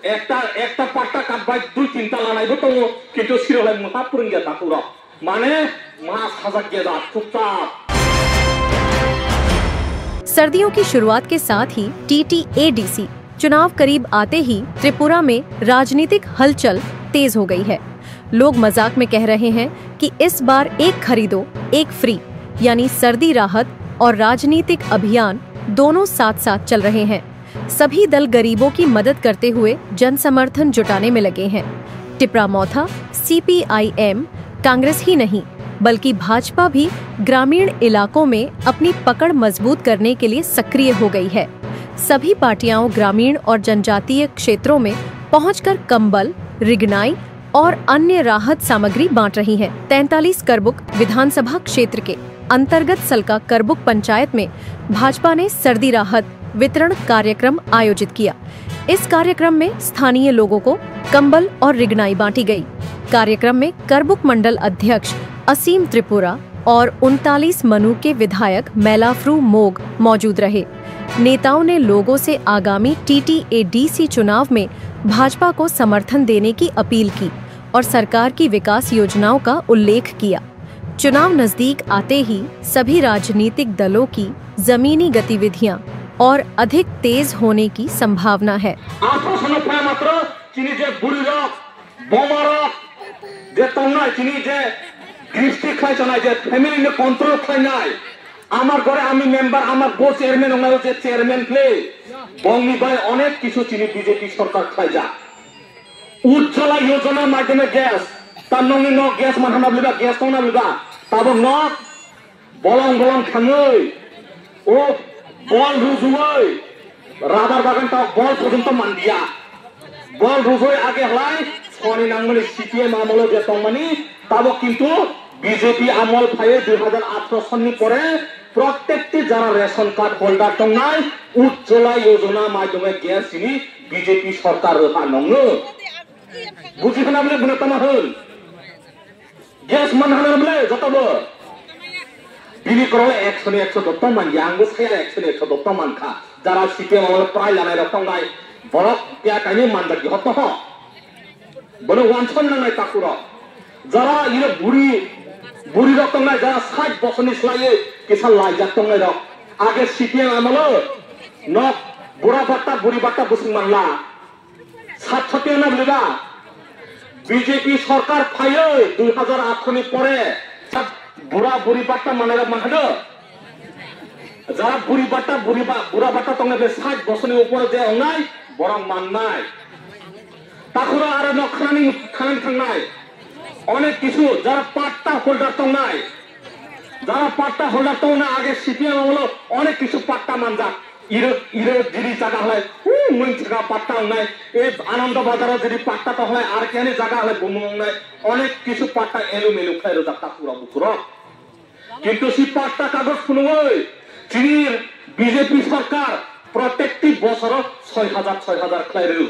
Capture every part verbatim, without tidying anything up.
Ekta, ekta patta card bai dui tinta lanai bo tongo, kintu sirolai mungha phrwngya takhuk rok. Mane, mungha sajak ya da, chupchap. सर्दियों की शुरुआत के साथ ही टीटीएडीसी चुनाव करीब आते ही त्रिपुरा में राजनीतिक हलचल तेज हो गई है। लोग मजाक में कह रहे हैं कि इस बार एक खरीदो, एक फ्री, यानी सर्दी राहत और राजनीतिक अभियान दोनों साथ-साथ चल रहे हैं। सभी दल गरीबों की मदद करते हुए जनसमर्थन जुटाने में लगे हैं। टिपरा मौथा, सीपीआईएम, कांग्रेस ही नहीं, बल्कि भाजपा भी ग्रामीण इलाकों में अपनी पकड़ मजबूत करने के लिए सक्रिय हो गई है। सभी पार्टियां ग्रामीण और जनजातीय क्षेत्रों में पहुंचकर कंबल, रिगनाई और अन्य राहत सामग्री बांट रही हैं। तैंतालीस करबुक विधानसभा क्षेत्र के अंतर्गत सलका करबुक पंचायत में भाजपा ने सर्दी राहत वितरण कार्यक्रम आयोजित किया। इस कार्यक्रम में स्थानीय लोगों को कंबल और रिगनाई बांटी गई। कार्यक्रम में करबुक मंडल अध्यक्ष असीम त्रिपुरा और उनतालीस मनु के विधायक मैलाफ्रू मोग मौजूद रहे। नेताओं ने लोगों से आगामी टीटीएडीसी चुनाव में भाजपा को समर्थन देने की अपील की और सरकार की विकास योजनाओं का उल्लेख किया। चुनाव नजदीक आते ही सभी राजनीतिक दलों की जमीनी गतिविधियां और अधिक तेज होने की संभावना है। Aphuru sono phai matro chini je buri rok, boma rok, je tongnai chini je gristi khlai chanai je family no control khlainai, amar gore ami member, amar bo chairman wngnai je chairman khlai, bongni bai onek kisu chini BJP sorkar khlaijak. Ujjwala Yojana madhyome gas. Tar nokni nok gas manhana bliba, gas tongna bliba. Tabok nok bolong bolong thangwi, o bol rujuwi, rubber bagan tabok bol porjonto manliya. Bol rujuwi age halai soni nangmani CPM amolo je tongmani, tabok kintu BJP amol phaiwi dui hajar atharo sonni pore prottekti jara ration card holder tongnai Ujjwala Yojana madhyome gas sini BJP sorkar rwha nongno. Buji khna bole buna tama hwn. Gas man hana bole joto bo. Bini korole ekso ni ekso dopta man ya, angbo saya ekso ni ekso dopta man kha. Jara CPM amolo prai lanai rok tongnai. Borok kya kaini manjak di hotto ho. Bono wanson nangnai takhuk rok. Jara iro buri, buri rok tongnai, jara sait bosor ni slaiwi kisa laijak tongnai rok. Age CPM amolo nok bura batta, buri batta bwswng manla. Sat sati na bliba. BJP sorkar phaiwi dui hajar atharo ni pore bura buri batta manai rok manhado. Jara buri batta, buri ba-, bura batta tongnai be sait bosor ni upore je ongnai, borok mannai. Takhuk rok aro nok khanani, khanani thangnai. Onek kisu jara patta holder tongnai. Jara patta holder tongnai age CPM amolo onek kisu patta manjak. Iro, iro jiri jaga halai, uh, mung jaga patta ongnai. E Ananda Bazar o jiri patta to halai, ar kani jaga halai bumung ongnai. Onek kisu patta elu melu khlai rwjak takhuk rok bukhuk rok. Kintu si patta kagoj phunugwi chini BJP sorkar prottekti bosoro soi hajar soi hajar khlai rw.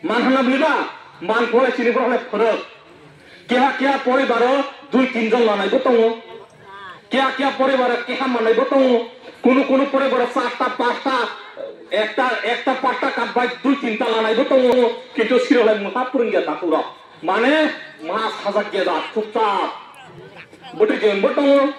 Man hana bliba, man pore chini borok le phwrwk. Keha keha poribaro dui tin jon lanai bo tongo. Keha keha poribaro keha manai bo tongo. Kunu kunu poribaro charta, pasta, ekta, ekta patta card bai dui tinta lanai bo tongo. Kintu sirolai mungha phrwngya takhuk rok. Mane, mungha sajak ya da, chupchap. Bwtwi jeng bo tongo.